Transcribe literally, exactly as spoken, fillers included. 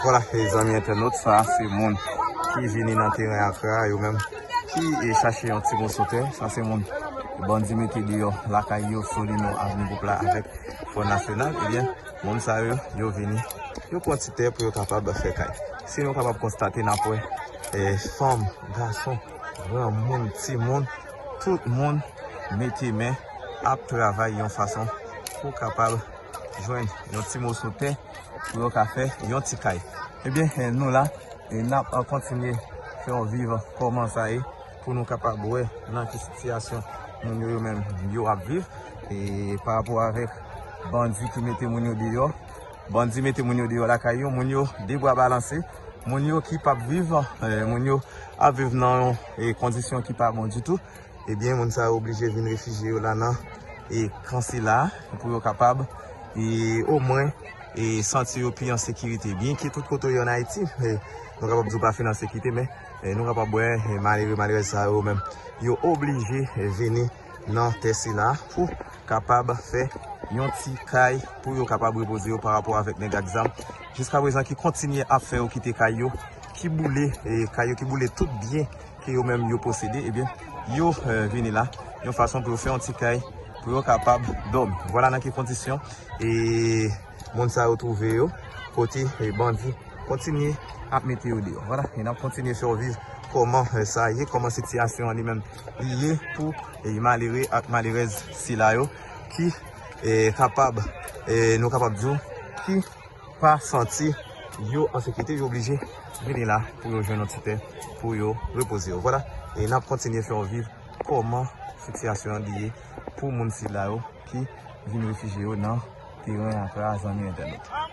Vwala, e zanmi entènot, sa se moun ki vini nan teren Akra, yo menm ki e chache yon ti moso tè. Sa se moun bandi mete deyò lakay yo, Solino, Avni Gwoup la avèk Fò Nasyonal. Ebyen, moun sa yo, yo vini, yo pran ti tè pou yo kapab fè kay. Si nou kapab konstate, n ap wè e fanm, gason, granmoun, timoun, tout moun mete men ap travay yon fason pou kapab jwenn yon ti moso tè pou yo ka fè yon ti kay. Ebyen, e, nou la, e n ap, e, kontinye fè w viv kòman sa ye, pou nou kapab wè nan ki sitiyasyon moun yo, yo menm, yo ap viv, e pa rapò avèk bandi ki mete moun yo deyò. Bandi mete moun yo deyò lakay yo, moun yo de bra balanse, moun yo ki p ap viv, e, moun yo ap viv nan yon, e, kondisyon ki pa bon ditou. Ebyen, moun sa yo oblije vin refijye yo la nan, e, kan sila, pou yo kapab, e, omwen, e, santi yo pi an sekirite. Byenke tout kote yo ann Ayiti, e, nou kapab di w pa fin an sekirite, men, e, nou kapab wè, e, malere, malerèz sa yo menm, yo oblije, e, vini nan tè sila pou kapab fè yon ti kay pou yo kapab repoze yo pa rapò avèk nèg ak zam jiska prezan ki kontinye ap fè yo kite kay yo, ki boule, e, kay yo ki boule, tout byen ke yo menm yo posede, ebyen, yo, e, vini la yon fason pou yo fè yon ti kay pou yo kapab dòmi. Vwala nan ki kondisyon, e, moun sa yo twouve yo, kote, e, bandi kontinye ap mete yo deyò. Vwala, e n ap kontinye fè w viv kòman, e, sa ye, kòman sitiyasyon an li menm li ye pou, e, malere ak malerèz sila yo ki, e, kapab, e, nou kapab di w, ki pa santi yo an sekirite, yo oblije vini la pou yo jwenn yon ti tè pou yo repoze yo. Vwala, e n ap kontinye fè w viv kòman sitiyasyon an li ye pou moun sila yo ki vin refijye yo nan teren Akra, zanmi entènot.